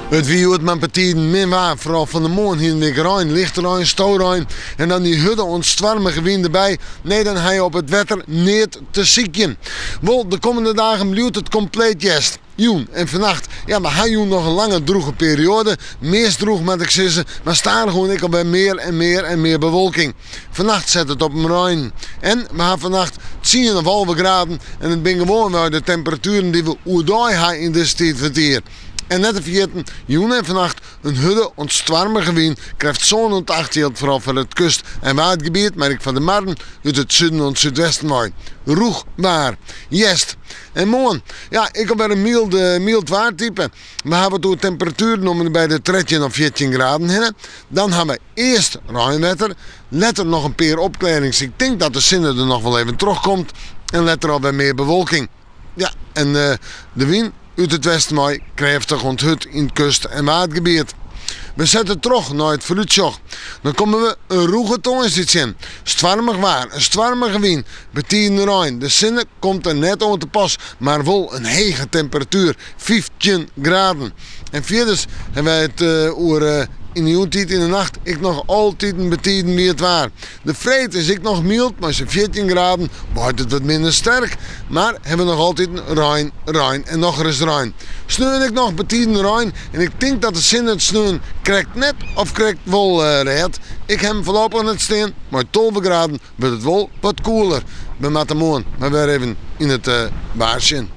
It wie hjoed mar betiden min waar, foaral fan 'e moarn hiene we ek rein, lichte rein, storein en dan dy hurde oant stoarmige wyn derby. Nee, dan ha je op it wetter neat te sykjen. Wol, de kommende dagen bliuwt it kompleet hjerst. Jûn en fannacht, ja, we ha jûn noch in lange drûge perioade, meast drûch moat ik sizze, mar stadichoan ek alwer mear en mear en mear bewolking. Fannacht set it op in reinen. En we ha fannacht tsien of 11 graden en it binne gewoanwei de temperatueren dy't we oerdei ha yn dizze tiid fan it jier. En net te ferjitten, jûn en fannacht in hurde oant stoarmige wyn, krêft sân oant acht jildt foaral foar it kust en waadgebiet, mar ek foar de marren út it suden oant súdwesten wei. Rûch waar. Hjerst. En moarn, ja, ek alwer in mylde, myld waartype. We hawwe it oer temperatueren om en by de 13 of 14 graden hinne. Dan ha we earst reinwetter, letter noch in pear opklearrings. Ik tink dat de sinne der noch wol even trochkomt en letter alwer mear bewolking. Ja, en de wyn út it westen wei krêftich oant hurd yn it kust en waadgebiet. We sette troch nei it foarútsjoch. Dan komme we in rûge tongersdei tsjin. Stoarmich waar, in stoarmige wyn, betiden rein. De sinne komt der net oan te pas, mar wol in hege temperatuer, 15 graden. En fierders hawwe wy it oer yn de jûntiid, yn de nacht ek noch altiten betiden wiet waar. De freed is ek noch myld mei sa'n 14 graden, waait it wat minder sterk, mar hawwe we noch altiten rein, rein en nochris rein. Sneon ek noch betiden rein en ik tink dat de sinne it sneon krekt net of krekt wol rêdt. Ik ha him foarlopich net stean, mei 12 graden wurdt it wol wat koeler. We moatte moarn mar wer even yn it waar sjen.